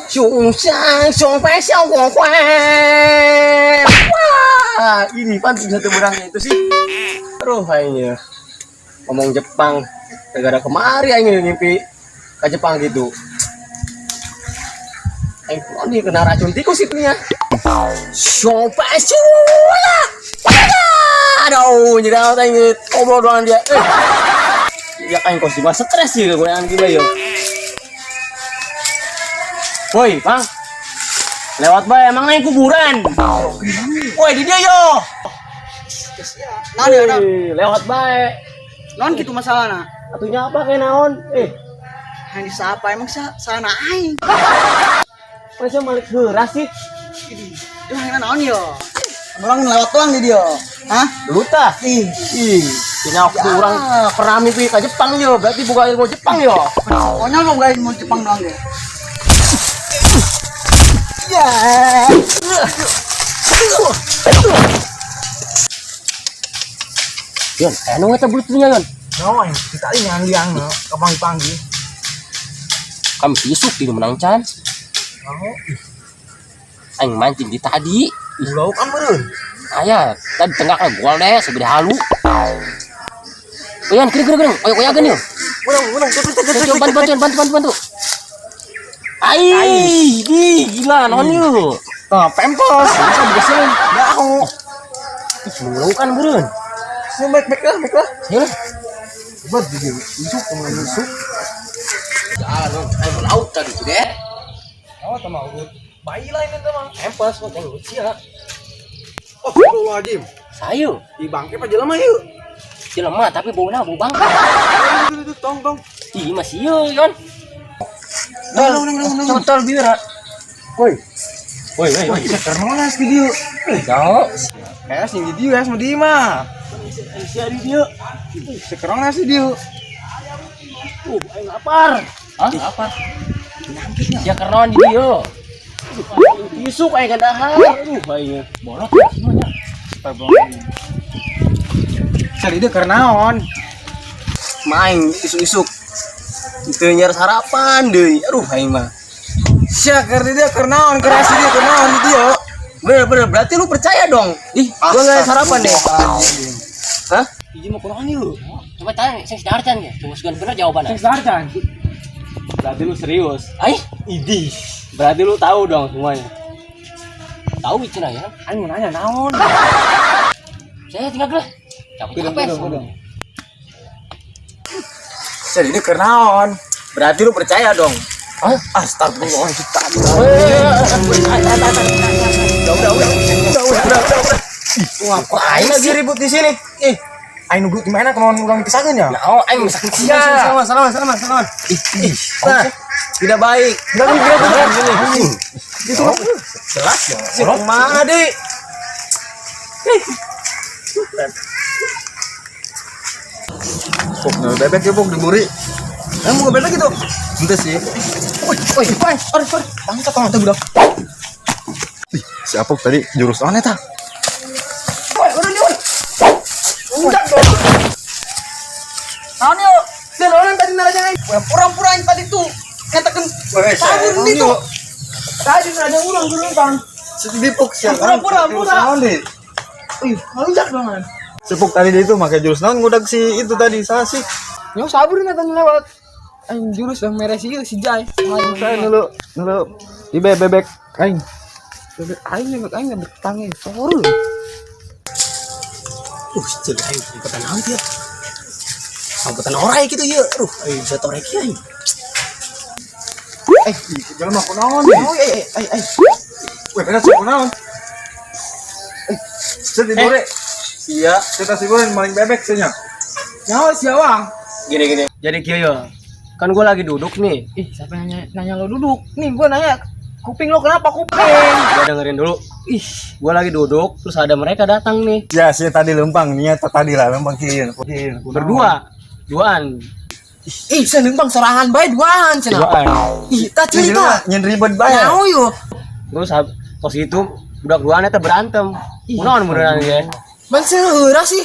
熊山熊飞小光辉. Wah, ini pan satu berangnya itu sih. Aduh, aingnya ngomong Jepang gara-gara kemari aing ngimpi ke Jepang gitu. Aing ini kena racun tikus itu nya. 熊飞熊ya. Aduh, jadi aing ngobrol doang dia. Eh. Ya aing kok sih mah stres sih goyangan gila yo. Woi, Bang. Lewat bae emang naik kuburan. Woi, di dia yo. Naon ya, naon? Woi, lewat bae. Naon gitu masalahna? Atunya apa kayak naon? Eh, Hayang disapa emang sa sana aing. Masa malik heuras sih? Duh, hayang naon yo? Orang lewat doang di dia. Hah? Dulu tah. Ih, Ih, tina waktu orang pernah mimpi ke Jepang yo, berarti buka ilmu Jepang yo. Konyol mau gak mau Jepang doang deh. Ya. Yon, anu eta bulutunya Yon. Naon kita ini yang liang no, kapan dipanggil? Kami isuk di menang can. Mau Aing mancing di tadi. pulau kan meureun. Aya, tadi tengah kan gol deh segede halu. Oyan, kering kering kering. Oy, oyagan yo. Menang, menang, cepet, cepet, cepet. Bantu, bantu, bantu, bantu, bantu. Ai, di gila naon yeuh. Nah, pempos. Bisa buka sini. Jauh. Ih, mau kan beureun. Ini baik, baik lah, baik lah. Ayo lah. Coba di isuk, isuk. Jalan dong, ayo laut tadi tuh deh. Oh, sama urut. Bayi lah ini teman. Empos, mau tengok sia. Oh, astagfirullahaladzim. Sayu, Di bangke apa jelema yuk? jelema tapi bauna bau bangka. Itu, itu, tong, tong. Ih, masih ieu, Yon. Nang, nang, nang, nang. Total bieu. Woi, Woi, woi, woi. kernonas video. Jauh. Eh, sing di dieu, sama di mah. Sia di dieu. Sekernonas video. Aing lapar. Hah? Lapar. Sia kernon di dieu. Isuk aing kan dahar. Aduh, aing. Bolot semuanya. Cari dia kernaon. Main isuk-isuk. Itu nyar sarapan deui. Aduh, aing mah. Sia keur di dia kernaon, keras dia kernaon di dia. Bener bener berarti lu percaya dong. Ih, gua nggak sarapan deh. Hah? Ih, mau kurang lu. Coba tanya, sing sedar can ge. Cuma segan bener jawabannya. Sing sadar can. Berarti lu serius. Ai, idi. Berarti lu tahu dong semuanya. Tahu itu ya. Aing mau nanya naon. Saya tinggal lah. Capek capek. Cari dia kernaon. Berarti lu percaya dong. Hah? Astagfirullah, tadi. Udah, udah, udah, udah, udah, udah, udah. Ngapain lagi ribut di sini? Ih, Aing nunggu di mana kalau urang dipisahkeun ya? nah, aing sakit sia. Salaman, salaman, salaman, salaman. Ih, nah, tidak baik. Enggak, enggak, enggak. Sini. Itu jelas ya. Si kumaha deui? Pok, bebek ya, Pok, diburi. Emang mau bebek gitu? Ente sih. Woi, woi, woi, sorry, sorry. Bangsa tong teh budak. Ih, si Apok tadi jurus aneh tah. Woi, udah nih, woi. Udah dong. Naon yo? Dan orang tadi narajang aing. Pura-pura aing tadi tuh ngatakeun sabun itu. Tadi narajang urang gurung tang. Si Pok sih. Pura-pura, pura. Naon deh? Ih, lonjak dong. An. Si Pok tadi dia itu pakai jurus naon ngudag si itu tadi saha sih? Nyo sabun natanya lewat. Aing jurus yang merah sih si Jai. Saya nulu nulu ibe bebek aing. Bebek aing bebek tangi. Sorry. Cek aing sampetan naon dia. Sampetan orai gitu ya. Aduh, aing bisa torek ya aing. Eh, jalan mah kunaon nih? Oh, eh, eh, eh, eh. Weh, bener sih kunaon. Eh, si diburi. Iya. Kita si goreng maling bebek sih nya. Nyawa siapa? Gini gini. Jadi kieu yo. Kan gua lagi duduk nih. Ih, siapa yang nanya, nanya lo duduk? Nih, gua nanya kuping lo kenapa kuping? Gua dengerin dulu. Ih, Gua lagi duduk, terus ada mereka datang nih. Ya, sih tadi lempang niat tadi lah lempang kieu. Berdua. Duaan. ih, saya numpang sorangan bae duaan cenah. Duaan. Ih, tak cerita. Nyen ribet bae. Nyawa yo. Terus tos itu budak duaan eta berantem. Kunaon beneran ya? Ban seureurah sih.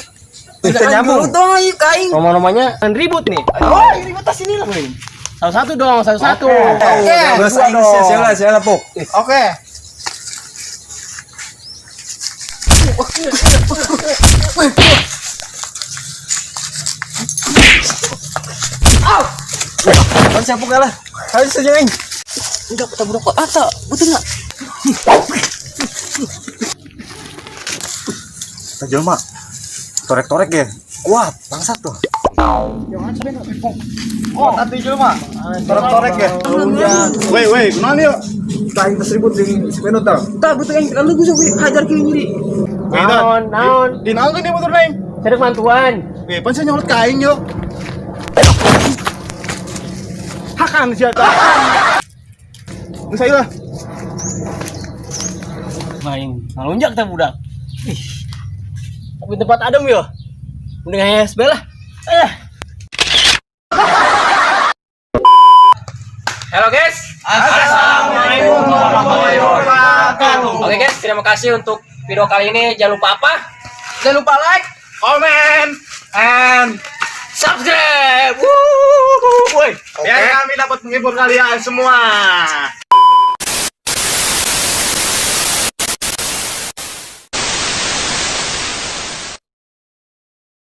Ih, teu nyambung. Dong, ieu ka aing. Nomor-nomornya kan ribut nih. Oh, ini ribut tas sini lah. Satu-satu dong, satu-satu. Oke. Bahasa Inggris ya, siapa siapa pok. Oke. Kan siapa kalah? Harus saja aing. Enggak, kita budak kok. Ata, betul enggak? Kita jelma. Torek-torek ya. Kuat, bangsat tuh. Oh, tapi jelma. Torek-torek ya. Woi, woi, kunaon yuk? Aing geus ribut jeung si Penut tah. Tak, betul aing. Lalu gue sampai hajar ke nyiri. Naon, naon. Di naon kan dia motor aing? Cari bantuan. Weh, pan saya nyolot ka aing yuk. Hakan sia tah. Geus ayo lah. Main, ngalunjak kita budak. Ih. Tapi tempat adem yo. Mending HSB lah. Eh. Halo guys. Assalamualaikum warahmatullahi wabarakatuh. Oke guys, terima kasih untuk video kali ini. Jangan lupa apa? Jangan lupa like, Comment and Subscribe. Wuh. Woi. biar kami dapat menghibur kalian semua.